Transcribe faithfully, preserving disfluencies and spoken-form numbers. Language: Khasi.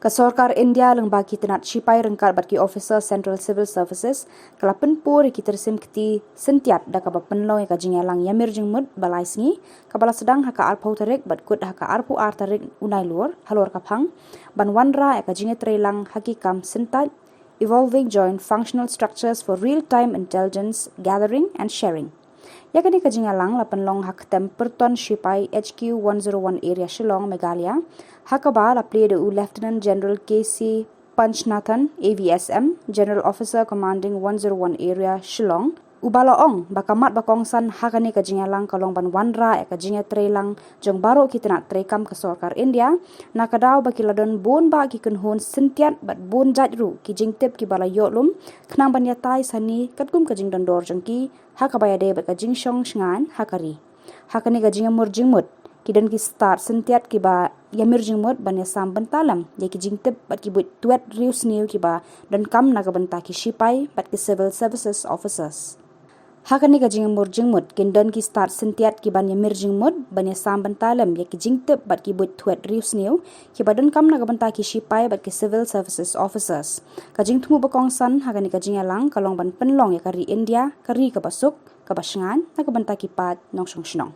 Ka sorkar India lyngba ki tnat shipai ryngkat bad ki officer Central Civil Services ka la pynpur ïa ki tyrsim kti syntiat da kaba pynlong ïa ka jingïalang ïamir jingmut ba lai sngi kaba la sdang ha ka arphew tarik bad kut ha ka arphew ar tarik u Nailur halor ka phang ban wanrah ïa ka jingïatreilang ha ki kam syntiat Evolving Joint Functional Structures for Real-Time Intelligence Gathering and Sharing. Ïa kane ka jingïalang la pynlong ha ktem pyrton shipai H Q one zero one Area Shillong, Meghalaya, ha kaba la plie da u Lieutenant General K C Panchnath, A V S M, General Officer Commanding one zero one Area Shillong, uba la ong ba ka mat ba kongsan ha kane ka jingïalang ka long ban wanrah ïa ka jingïatreilang jong baroh ki tnat treikam ka sorkar India, na ka daw ba ki la don bun bah ki kynhun syntiat bad bun jait ruh ki jingtip kiba la ïoh lum khnang ban ïatai sani katkum ka jingdon dor jong ki ha kaba ïadei bad ka jingshong shngaiñ ha ka ri. Ha kane ka jingïamur jingmut ki don ki stad syntiat kiba ïamir jingmut ban ïasam bynta lem ïa ki jingtip bad ki buit twet riewsniew kiba donkam na ka bynta ki shipai bad ki civil services officers. Ha kane ka jingïamur jingmut kin don ki stad syntiat kiban ïamir jingmut ban ïasam bynta lem ïa ki jingtip bad ki buit twet riewsniew kiba donkam na ka bynta ki shipai bad ki civil services officers. Ka jingthmu ba kongsan ha kane ka jingïalang ka long ban pynlong ïa ka ri India ka ri kaba suk kaba shngaiñ na ka bynta ki paid nongshong shnong.